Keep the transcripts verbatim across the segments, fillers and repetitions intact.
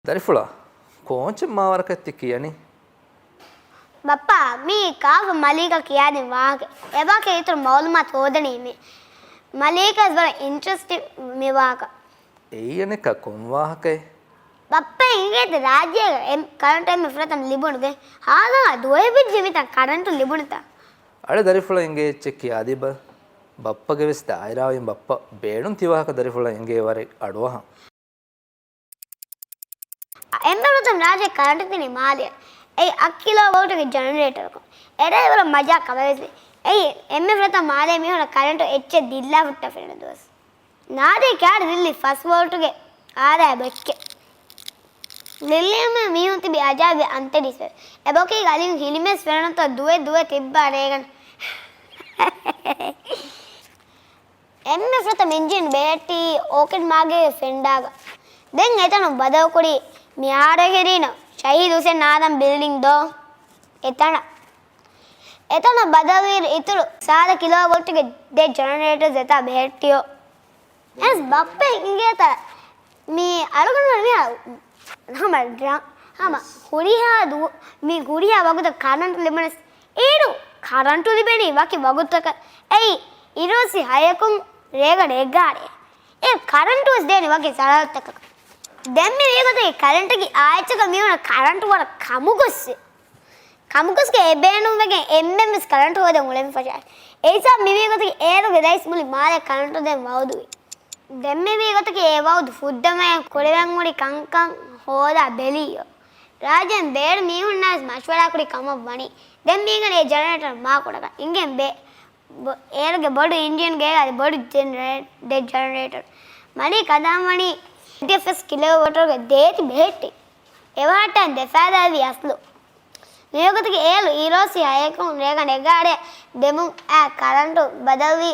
ދަރިފުޅާ، ކޯންޗެއް މާ ވަރަކަށް ތި ކިޔަނީ؟ ބައްޕާ، މީ ކާފަ މަލީކަށް ކިޔާދިން ވާހަކަ. އެބަކެ އިތުރު މައުލޫމާތު ހޯދަނީ މި. މަލީކަސް ވަރަށް އިންޓްރެސްޓިން މި ވާހަކަ. އެއީ އަނެއްކާ ކޮން ވާހަކައެއް؟ ބައްޕަ އިނގޭތަ ރާއްޖޭގަ އެ ކަރަންޓު އެންމެ ފުރަތަމަ ލިބުނު ދެން ހާދަ ދުވަހެއް ވެއްޖެ މިތަން ކަރަންޓު ލިބުނުތަ؟ އަޅެ ދަރިފުޅަށް އިނގޭ އެއްޗެއް ކިޔާދީބަ. ބައްޕަގެ ވެސް ދާއިރާވިން ބައްޕަ ބޭނުން ތި ވާހަކަ ދަރިފުޅަށް އިނގޭ ވަރެއް އަޑުއަހަން. އެންމެ ފުރަތަމަ ރާއްޖެ ކަރަންޓު ދިނީ މާލެ. އެއީ އަށް ކިލޯ ވޯލްޓުގެ ޖެނެރޭޓަރަކުން. އެރޭ ވަރަށް މަޖާ ކަމެއް ވެސް. އެއީ އެންމެ ފުރަތަމަ މާލެ މީހުންނަށް ކަރަންޓު އެއްޗެއް ދިއްލާ ހުއްޓަ ފެނުނު ދުވަސް. ނާދޭ ކާޑް ދިއްލި ފަސް ވޯލްޓުގެ އާދައި ބޮއްކެ. ދިއްލީމަ މީހުން ތިބި އަޖާބި އަންތަރީސް ވެ. އެބޮކީ ގަލިން ހިނިމެސް ފެނުނުތޯ ދުވެ ދުވެ ތިއްބާ ރޭގަނޑު. އެންމެ ފުރަތަމަ އިންޖީން ބެހެއްޓީ އޯކިޑް މާގޭގެ ފެންޑާގަ. ދެން އެތަނުން ބަދަލުކުރީ މިހާރު ހިރީނު ޝަހީދު ހުސެން އާދަމް ބިލްޑިން ދޯ. އެތަނަށް. އެތަނަށް ބަދަލުވިއިރު އިތުރު ސާދަ ކިލޯ ވޯލްޓުގެ ދެ ޖެނެރޭޓަރސް އެތާ ބެހެއްޓިޔޯ. އެސް ބައްޕަ އިނގޭތަ މި އަޅުގަނޑު މި ހަމަ ރ-، ހަމަ ހުރިހާ ދު-، މި ހުރިހާ ވަގުތަށް ކަރަންޓް ލިބުނަސް އޭރު ކަރަންޓު ލިބެނީ ވަކި ވަގުތަކަށް. އެއީ އިރުއޮއްސި ހައެކުން ރޭގަނޑު އެއްގާރޭ. އޭރު ކަރަންޓު ވެސް ދޭނެ ވަކި ސަރަހައްދަކަށް. ދެން މި ވީގޮތަކީ ކަރަންޓަކީ އާއެއްޗަކަށް މީހުންނަށް ކަރަންޓު ވަރަށް ކަމުގޮއްސެ. ކަމުގޮސްގެ އެ ބޭނުންވެގެން އެންމެން ވެސް ކަރަންޓު ހޯދަން އުޅެން ފަށާ. އެއިސާ މިވީގޮތަކީ އޭރުގެ ރައީސް މުޅި މާލެ ކަރަންޓު ދޭން ވައުދުވި. ދެން މިވީގޮތަކީ އެ ވައުދު ފުއްދަމައިން ކުރެވެން ހުރި ކަންކަން ހޯދާ ބެލިއްޔޯ. ރާއްޖޭން ބޭރު މީހުންނާވެސް މަޝްވަރާ ކުރި ކަމަށް ވަނީ. ދެން މީގަނޑު އެ ޖެނެރޭޓަރ މާ ކުޑަކަށް އިނގެން ބޭ. ބޮ-، އޭރުގެ ބޮޑު އިންޖީންގޭގަ އަދި ބޮޑު ޖެނެރޭ-، ދެ ޖެނެރޭޓަރ. މަނީ ކަދާން ވަނީ އެއްޓީ ފައިވް ކިލޯ ވޯލްޓުގެ ދޭތި ބެހެއްޓި. އެވަހަށްޓައިން ދެފާދަވި އަސްލު. މިވަގުތުގެ އޭރު އިރުއޮއްސި ހައެކުން ރޭގަނޑު އެއްގާރޭ ދެމުން އާ ކަރަންޓު ބަދަލުވީ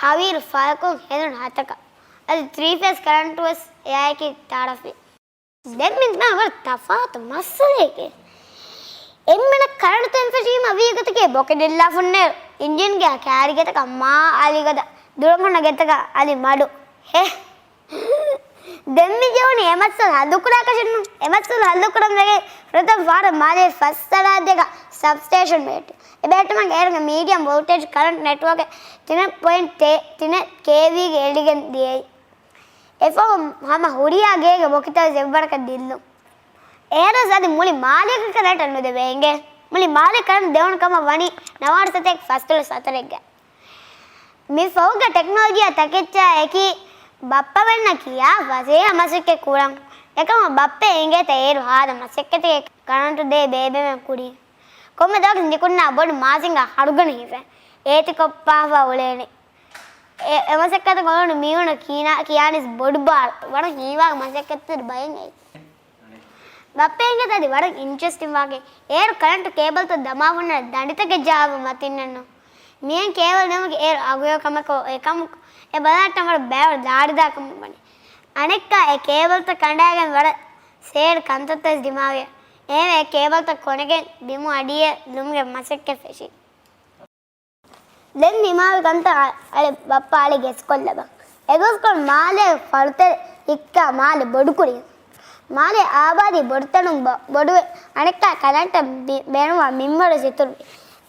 ހަވީރު ފަހަކުން ހެނދުނު ހަތަކަށް. އަދި ތްރީ ފޭސް ކަރަންޓު ވެސް އެއާއެކީ ތަރަފި. ދެން މި ވަރަށް ތަފާތު މައްސަލައެކޭ. އެންމެނަށް ކަރަންޓު ދޭން ފެށީމަ ވީގޮތަކީ ބޮކެ ދިއްލާފުންނޭރު އިންޖީންގެ ކާރިގެތަކަށް މާ އަލިގަދަ ދުރުން ހުންނަ ގެތަކަށް އަލި މަޑު. ހޭ. ދެން މި ޖެހުނީ އެ މައްސަލަ ހައްލުކުރާކަށެއްނު. އެ މައްސަލަ ހައްލުކުރަން ވެގެން ފުރަތަމަ ފަހަރަށް މާލޭ ފަސް ސަރަހައްދެއްގަ ސަބްސްޓޭޝަން ބެހެއްޓި. އެ ބެހެއްޓުމަށް އޭރުގެ މީޑިއަމް ވޯލްޓޭޖް ކަރަންޓް ނެޓްވޯކެއް ތިނެއް ޕޮއިންޓް ތޭ-، ތިނެއް ކޭވީގެ އެޅިގެން ދިޔައީ. އެފަހު ހަމަ ހުރިހާ ގޭގެ ބޮކިތައް ވެސް އެއްވަރަކަށް ދިއްލުން. އޭރު ވެސް އަދި މުޅި މާލޭގެ ކަރަންޓަށް ނުދެވޭ އިނގޭ. މުޅި މާލޭ ކަރަންޓް ދެވުނު ކަމަށް ވަނީ ނަވާރަ ސަތޭކަ ފަސްދޮޅަސް ހަތަރެއްގަ. މި ފަހުގެ ޓެކްނޮލޮޖީއާ ތަކެއްޗާ އެކީ ބައްޕަ ވެންނަ ކިޔާ ފަސޭހަ މަސައްކަތް ކުރަން. އެކަމަށް ބައްޕަ އިނގޭތަ އޭރު ހާދަ މަސައްކަތެއް ކަރަންޓު ދޭ ބޭބެމެން ކުރީ. ކޮންމެ ދުވަހަކު ނިކުންނާ ބޮޑު މާސިންގާ ހަރުގަނެ ހިފެން. އޭތި ކޮށްޕާފަ އުޅޭނެ. އެ، އެ މަސައްކަތަށް އުޅުނު މީހުންނަށް ކިޔާ-، ކިޔާނީސް ބޮޑު ބާރު. ވަރަށް ހީވާގި މަސައްކަތްތެރި ބައެއް އެއީ. ބައްޕަ އިނގޭތަ އަދި ވަރަށް އިންޓްރެސްޓިން ވާހަކައެއް. އޭރު ކަރަންޓު ކޭބަލްތައް ދަމާފަ ހުންނަ ދަނޑިތަކެއް ޖަހާފަ މަތިންނެއްނު. މިހެން ކޭބަލް ދެމުގެ އޭރު އަގުހެޔޮ ކަމަކަށް އެކަމަކު އެ ބަލަހައްޓަން ވަރަށް ބައިވަރު ދާ އަޑިދާ ކަމަށް ވަނީ. އަނެއްކާ އެ ކޭބަލްތައް ކަނޑާގެން ވަރަށް ސޭޑް ކަންތައްތައް ވެސް ދިމާވި. އެހެންވެ އެ ކޭބަލްތައް ކޮނެގެން ބިމު އަޑިއެއް ލުމުގެ މަސައްކަތް ފެށި. ދެން ދިމާވި ކަންތައް އަ-، އަޅެ ބައްޕަ އަޅެ ގެސްކޮށްލަބަ. އެގޮސްކޮށް މާލޭ ފަޅުތެރެ ހިއްކާ މާލެ ބޮޑުކުރި. މާލޭ އާބާދީ ބޮޑުތަނުން ބޮ-، ބޮޑުވެ އަނެއްކާ ކަރަންޓަށް ބި-، ބޭނުންވާ މިންވަރު ސިތުރުވި.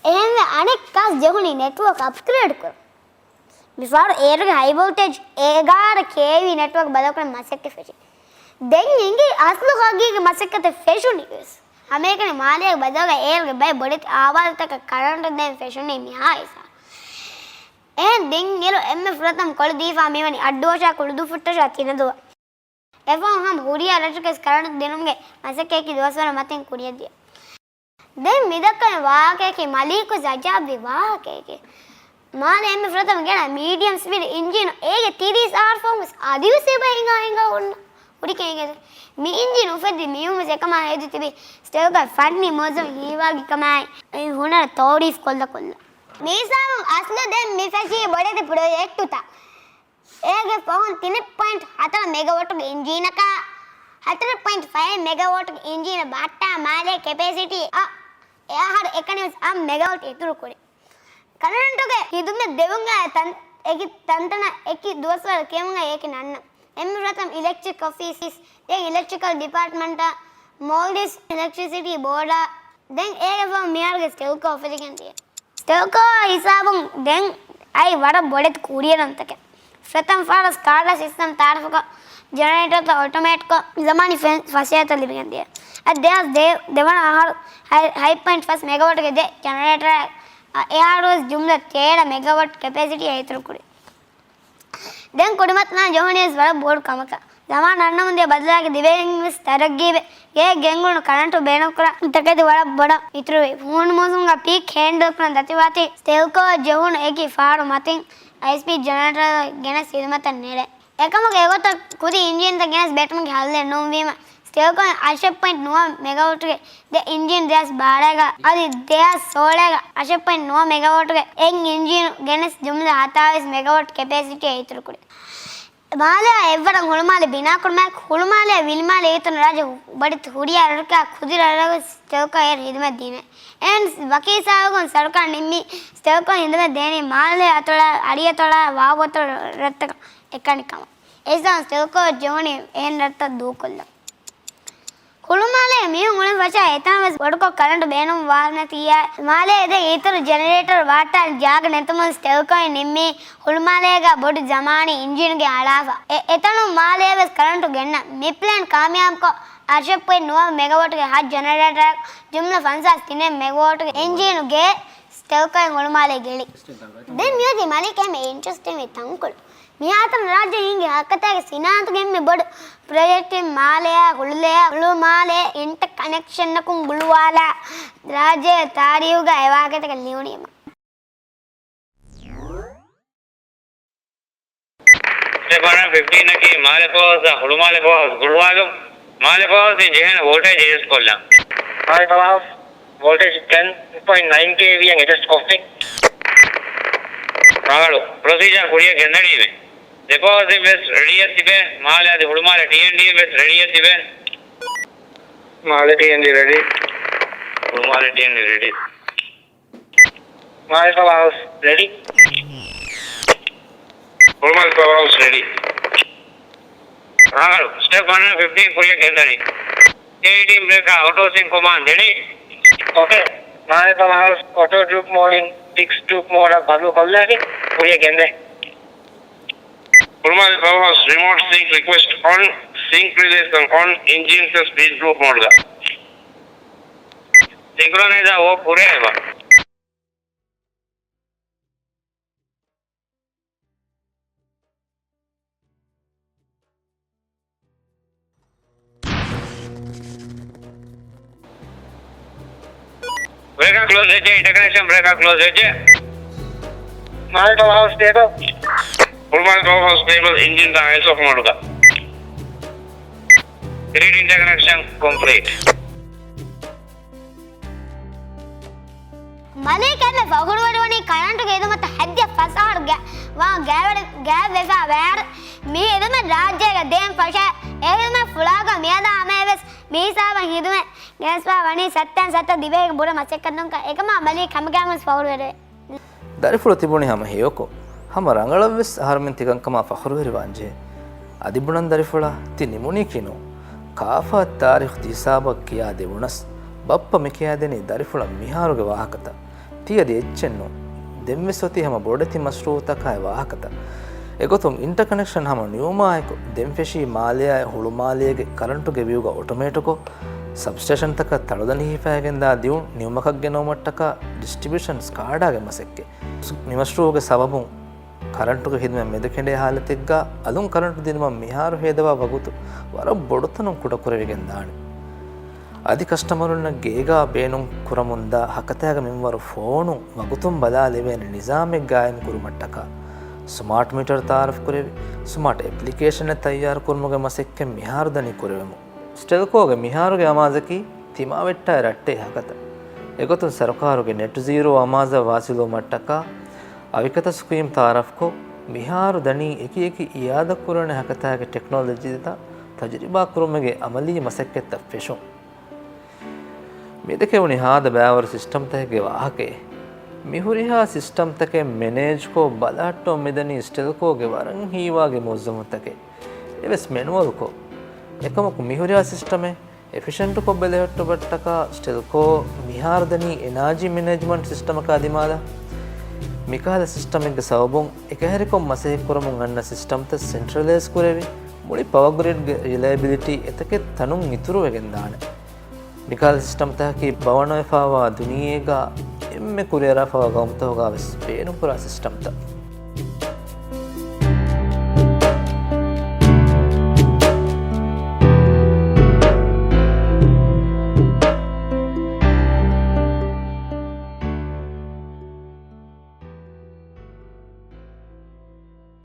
އެހެންވެ އަނެއްކާސް ޖެހުނީ ނެޓްވޯކް އަޕްގްރޭޑް ކުރަން. މިފަހަރު އޭރުގެ ހައި ވޯލްޓޭޖް އެގާރަ ކޭވީ ނެޓްވޯކް ބަދަލުކުރަން މަސައްކަތް ފެށި. ދެން އެނގޭ އަސްލު ހަގީގީ މަސައްކަތެއް ފެށުނީ ވެސް. ހަމައެކަނި މާލޭގެ ބަދަލުގަ އޭރުގެ ބައެއް ބޮޑެތި އާބާދުތަކަށް ކަރަންޓު ދޭން ފެށުނީ މިހާ ހިސާ. އެހެން ދެން އިރު އެންމެ ފުރަތަމަ ކޮޅު ދީފާ މިވަނީ އައްޑު ހޮށާ ކުޅުދުއްފުއްޓަށާ ތިނަދުވަ. އެފަހު ހަމަ ހުރިހާ ރަށަކަސް ކަރަންޓު ދިނުމުގެ މަސައްކަތަކީ ދުވަސްވަރަށް މަތިން ކުރިއަށްދިޔަ. ދެން މިދައްކަނީ ވާހަކައަކީ މަލީކު އަޖާބްވި ވާހަކައެކޭ. މާލެ އެންމެ ފުރަތަމަ ގެނަ މީޑިއަމް ސްޕީޑް އިންޖީނު އޭގެ ތިރީސް އާރް ފޯމް ވެސް އަދިވެސް އެބަ ހިނގާ ހިނގާ ހުންނަ. ހުރިކަން އިނގޭތަ؟ މި އިންޖީނު އުފެއްދި މީހުން ވެސް އެކަމާ ހެދި ތިބި ސްޓޭލްގަ ފަންނީ މުވައްޒަފުން ހީވާގި ކަމާއި ހުނަރަށް ތައުރީފް ކޮށްލަ ކޮށްލަ. މީސާވުން އަސްލު ދެން މި ފެށީ ބޮޑެތި ޕްރޮޖެކްޓުތައް. އޭގެ ފަހުން ތިނެއް ޕޮއިންޓް ހަތަރު މެގަވޮޓުގެ އިންޖީނަކާ، ހަތަރު ޕޮއިންޓް ފައިވް މެގަވޮޓުގެ އިންޖީނަށް ބަހައްޓާ މާލޭ ކެޕޭސިޓީ އަށް އެ އަހަރު އެކަނިވެސް އަށް މެގަވޮޓް އިތުރު ކުރި. ކަރަންޓުގެ ހިދުމަތް ދެވުން އައި ތަން-، އެކި ތަންތަނަށް އެކި ދުވަސްވަރު ކެއުމުގައި އެކި ނަންނަ. އެންމެ ފުރަތަމަ އިލެކްޓްރިކް އޮފީސް، ދެން އިލެކްޓްރިކަލް ޑިޕާޓްމަންޓާ، މޯލްޑިވްސް އިލެކްޓްރިސިޓީ ބޯޑާ، ދެން އޭގެ ފަހު މިހާރުގެ ސްޓެލްކޯ އޮފީހަށް ދިޔަ. ސްޓެލްކޯ ހިސާބުން ދެން އައި ވަރަށް ބޮޑެތި ކުރިއެރުންތަކެއް. ފުރަތަމަ ފަހަރަށް ސްކާޑާ ސިސްޓަމް ތައާރަފުކޮށް، ޖެނަރޭޓަރތައް އޮޓޮމޭޓްކޮށް، ޒަމާނީ ފެން ފަސޭހަތައް ލިބިގެން ދިޔަ. އަދި ދެހާސް ދެ، ދެވަނަ އަހަރު ހަތް، ހަތް ޕޮއިންޓް ފަސް މެގަވަޓްގެ ދެ ޖެނަރޭޓަރ އެއާރުވެސް ޖުމްލަ ތޭރަ މެގަވަޓް ކެޕޭސިޓީ އިތުރު ކުރި. ދެން ކުރިމަތިލާން ޖެހުނީ ވެސް ވަރަށް ބޮޑު ކަމަކަށް. ޒަމާން އަންނަމުން ދިޔަ ބަދަލާގެ ދިވެހިން ވެސް ތަރައްގީވެ، ގެ ގެންގުޅުނު ކަރަންޓު ބޭނުންކުރާ ތަކެތި ވަރަށް ބޮޑަށް އިތުރުވި. ހޫނު މޫސުމުގަ ޕީކް ހޭންޑަލް ކުރަން ދަތިވާތީ ސްޓެލްކޯ ޖެހުނު އެކި ފަހަރު މަތިން އައިސްޕީޑް ޖެނަރޭޓަރ ގެނެސް ހިދުމަތަށް ނެރޭ. އެކަމުގެ އެގޮތަށް ކުދި އިންޖީންތައް ގެނެސް ބެއްޓުމުގެ ހައްލެއް ނޫންވީމަ، ސްޓެލްކޯ އަށެއް ޕޮއިންޓް ނުވަ މެގަވަޓުގެ ދެ އިންޖީން ދެހާސް ބާރައިގަ އަދި ދެހާސް ސޯޅައިގަ އަށެއް ޕޮއިންޓް ނުވަ މެގަވަޓުގެ އެއް އިންޖީނު ގެނެސް ޖުމްލަ ހަތާވީސް މެގަވަޓް ކެޕޭސިޓީއެއް އިތުރުކުރި. މާލެއާ އެއްވަރަށް ހުޅުމާލެ ބިނާކުރުމާއެކު، ހުޅުމާލެއަށް ވިލިމާލެ އިތުރު ރާއްޖެ ބޮޑެތި ހުރިހާ ރަށަކާ ކުދި ރަށްރަށްވެސް ސްޓެލްކޯ އޭރު ހިދުމަތް ދިނޭ. އެހެން ވަކި ހިސާބަކުން ސަރުކާރު ނިންމީ ސްޓެލްކޯ ހިދުމަތް ދޭނީ މާލެ އަތޮޅާ، އަޑިއަތޮޅާ، ވާވުއަތޮޅު ރަށްތަކަށް އެކަނި ކަމަށް. އެހިސާބުން ސްޓެލްކޯ ޖެހުނީ އެހެން ރަށްތައް ދޫކޮށްލަން. ހުޅުމާލޭގެ މީހުން އުޅެން ފަށާ އެތަނަށް ވެސް ބޮޑުކޮށް ކަރަންޓު ބޭނުން ވާނެތީއާ، މާލޭ އެދޭ އިތުރު ޖެނަރޭޓަރު ވާޓާން ޖާގަ ނެތުމުން ސްޓެލްކޯއިން ނިންމީ ހުޅުމާލޭގަ ބޮޑު ޒަމާނީ އިންޖީނުގެ އަޅާފަ. އެ، އެތަނުން މާލޭ ވެސް ކަރަންޓު ގެންނަ. މި ޕްލޭން ކާމިޔާބުކޮށް، އަށެއް ޕޮއިންޓް ނުވަ މެގަވަޓުގެ ހަތް ޖެނަރޭޓަރ ޖުމްލަ ފަންސާސް ތިނެއް މެގަވަޓުގެ އިންޖީނުގެ ސްޓެލްކޯއިން ހުޅުމާލޭ ގެޅި. ދެން މިއޮތީ މަލީކް އެންމެ އިންޓްރެސްޓިން ތަންކޮޅު. މިހާތަނަށް ރާއްޖޭ ހިނގި ހަކަތާގެ ސިނާއަތުގެ އެންމެ ބޮޑު ޕްރޮޖެކްޓް މާލެއާ ހުޅުލެއާ ހުޅުމާލެ އިންޓަ ކަނެކްޝަނަކުން ގުޅުވާލާ ރާއްޖޭގެ ތާރީހުގަ އެވާހަކަތަކެއް ލިޔުނީމަ. ސްޓެޕް ހަންޑްރެޑް ފިފްޓީން އަކީ މާލެ ފަވަރހައުސްއާ ހުޅުމާލެ ފަވަރހައުސް ގުޅުވާލުން. މާލެ ފަވަރހައުސްއިން ޖެހޭނެ ވޯލްޓޭޖް އެޑްޖަސްޓް ކޮށްލަން. މާލެ ފަވަރހައުސް ވޯލްޓޭޖް ޓެން ޕޮއިންޓް ނައިން ކޭވީއަށް އެޑްޖަސްޓް ކޮށްފިން. ރަނގަޅު ޕްރޮސީޖާ ކުރިއަށް ގެންދަނީމޭ. ދެ ފަވަރހައުސްއިން ވެސް ރެޑީއަށް ތިބޭ. މާލެ އަދި ހުޅުމާލެ ޓީއެންޑީއިން ވެސް ރެޑީއަށް ތިބޭ. މާލެ ޓީއެންޑީ ރެޑީ. ހުޅުމާލެ ޓީއެންޑީ ރެޑީ. މާލެ ފަވަރހައުސް ރެޑީ. ހުޅުމާލެ ފަވަރހައުސް ރެޑީ. ރަނގަޅު. ސްޓެޕް ހަންޑްރެޑް ފިފްޓީން ކުރިއަށް ގެންދަނީ. އޭއިޓީން ބްރޭކާ އޮޓޯ ސިންކް ކޮމާންޑް ދެނީ. އޯކޭ. މާލެ ފަވަރހައުސް އޮޓޯ ޑްރޮޕް މޯޑިން ފިކްސްޑް ޑްރޮޕް މޯޑަށް ބަދަލު ކޮށްލާފި ކުރިއަށް ގެންދޭ. ހުޅުމާލެ ފަވަރހައުސް ރިމޯޓް ސިންކް ރިކްވެސްޓް އޮން، ސިންކް ރިލޭސް އޮން، އިންޖީން ސްޕީޑް ޑްރޮޕް މޯޑްގަ. ސިންކްރޮނައިޒާ އޯފް ކުރެވޭ. ބްރޭކާ ކްލޯސް ވެއްޖެ، އިންޓަކަނެކްޝަން ބްރޭކާ ކްލޯސް ވެއްޖެ. މާލެ ޕަވަރ ހައުސް ސްޓޭބަލް. ހުޅުމާލެ ޕަވަރ ހައުސް ސްޓޭބަލް، އިންޖިން ދާ އައިސް އޮފް މޯޑުގަ. ގްރިޑް އިންޓަކަނެކްޝަން ކޮމްޕްލީޓް. މަލީކް އެންމެ ފަޚުރުވެރިވަނީ ކަރަންޓުގެ ހިދުމަތަށް ހައްދިހަ ފަސް އަހަރު ގެ-، ވާން ގާތްވެފަ ވާއިރު، މި ހިދުމަތް ރާއްޖޭގަ ދޭން ފަށޭ. އެ ހިދުމަތް ފުޅާގަ މިއަދާ ހަމަޔަށް ވެސް މި ހިސާބަށް ހިދުމަތް ގެނެސްފަ ވަނީ ސައްތައިން ސައްތަ ދިވެހިގެ ބުރަ މަސައްކަތްތަކުން. އެކަމާ މަލީކް ހަމަގައިމުވެސް ފަޚުރުވެރިވޭ. ދަރިފުޅު ތިބުނީ ހަމަ ހެޔޮކޮށް، ހަމަ ރަނގަޅަށްވެސް އަހަރުމެން ތިކަންކަމާ ފަޚުރުވެރިވާންޖެހޭ. އަދި ބުނަން ދަރިފުޅާ، ތި ނިމުނީކީ ނޫން. ކާފަ ތާރީޚު ހިސާބަށް ކިޔާ ދެވުނަސް، ބައްޕަ މިކިޔާދެނީ ދަރިފުޅަށް މިހާރުގެ ވާހަކަތައް. ތި އަދި އެއްޗެއް ނޫން. ދެންވެސް އޮތީ ހަމަ ބޮޑެތި މަޝްރޫއުތަކާއި ވާހަކަތައް. އެގޮތުން އިންޓަކަނެކްޝަން ހަމަ ނިމުމާއެކު، ދެން ފެށީ މާލެއާއި ހުޅުމާލޭގެ ކަރަންޓުގެ ވިއުގަ އޮޓޮމޭޓުކޮށް، ސަބްސްޓޭޝަންތަކަށް ތަޅުދަނޑި ހިފައިގެންދާ ދިއުން ނިމުމަކަށް ގެނައުމަށްޓަކާ ޑިސްޓްރިބިއުޝަން ސްކާޑާގެ މަސައްކަތް. މި މަޝްރޫއުގެ ސަބަބުން ކަރަންޓުގެ ހިދުމަތް މެދުކެނޑޭ ހާލަތެއްގަ އަލުން ކަރަންޓު ދިނުމަށް މިހާރު ހޭދަވާ ވަގުތު ވަރަށް ބޮޑުތަނުން ކުޑަކުރެވިގެން ދާނެ. އަދި ކަސްޓަމަރުންނަށް ގޭގާ ބޭނުން ކުރަމުންދާ ހަކަތާގެ މިންވަރު ފޯނުން ވަގުތުން ބަލާލެވޭނެ ނިޒާމެއް ގާއިމް ކުރުމަށްޓަކާ ސްމާޓް މީޓަރު ތައާރަފް ކުރެވި، ސްމާޓް އެޕްލިކޭޝަނެއް ތައްޔާރު ކުރުމުގެ މަސައްކަތް މިހާރު ދަނީ ކުރެވެމުން. ސްޓެލްކޯގެ މިހާރުގެ އަމާޒަކީ ތިމާވެއްޓާއި ރައްޓެހި ހަކަތަ. އެގޮތުން ސަރުކާރުގެ ނެޓް ޒީރޯ އަމާޒަށް ވާސިލުވުމަށްޓަކާ އަވިކަތަ ސްކީމް ތައާރަފްކޮށް، މިހާރު ދަނީ އެކި އެކި އިއާދަކުރާނެ ހަކަތާގެ ޓެކްނޮލޮޖީތައް ތަޖުރިބާ ކުރުމުގެ އަމަލީ މަސައްކަތްތައް ފެށުން. މިދެކެވުނީ ހާދަ ބައިވަރު ސިސްޓަމްތަކެއްގެ ވާހަކައެއް. މިހުރިހާ ސިސްޓަމްތަކެއް މެނޭޖްކޮށް ބަލަހައްޓަވަން މިދަނީ ސްޓެލްކޯގެ ވަރަށް ހީވާގި މުވައްޒަފުންތަކެއް. އެވެސް މެނުއަލްކޮށް. އެކަމަކު މިހުރިހާ ސިސްޓަމެއް އެފިޝަންޓުކޮށް ބެލެހެއްޓުމަށްޓަކާ ސްޓެލްކޯ މިހާރު ދަނީ އެނާޖީ މެނޭޖްމަންޓް ސިސްޓަމަކާ ދިމާލަށް. މިކަހަލަ ސިސްޓަމެއްގެ ސަބަބުން އެކަހެރިކޮށް މަސައްކަތްކުރަމުން އަންނަ ސިސްޓަމްތައް ސެންޓްރަލައިޒް ކުރެވި، މުޅި ޕަވަރ ގްރިޑްގެ ރިލައިބިލިޓީ އެތަކެއް ތަނުން އިތުރުވެގެންދާނެ. މިކަހަލަ ސިސްޓަމްތަކަކީ ބަވަނަވެފައިވާ ދުނިޔޭގަ އެންމެ ކުރިއަރާފައިވާ ގައުމުތަކުގަ ވެސް ބޭނުންކުރާ ސިސްޓަމްތައް.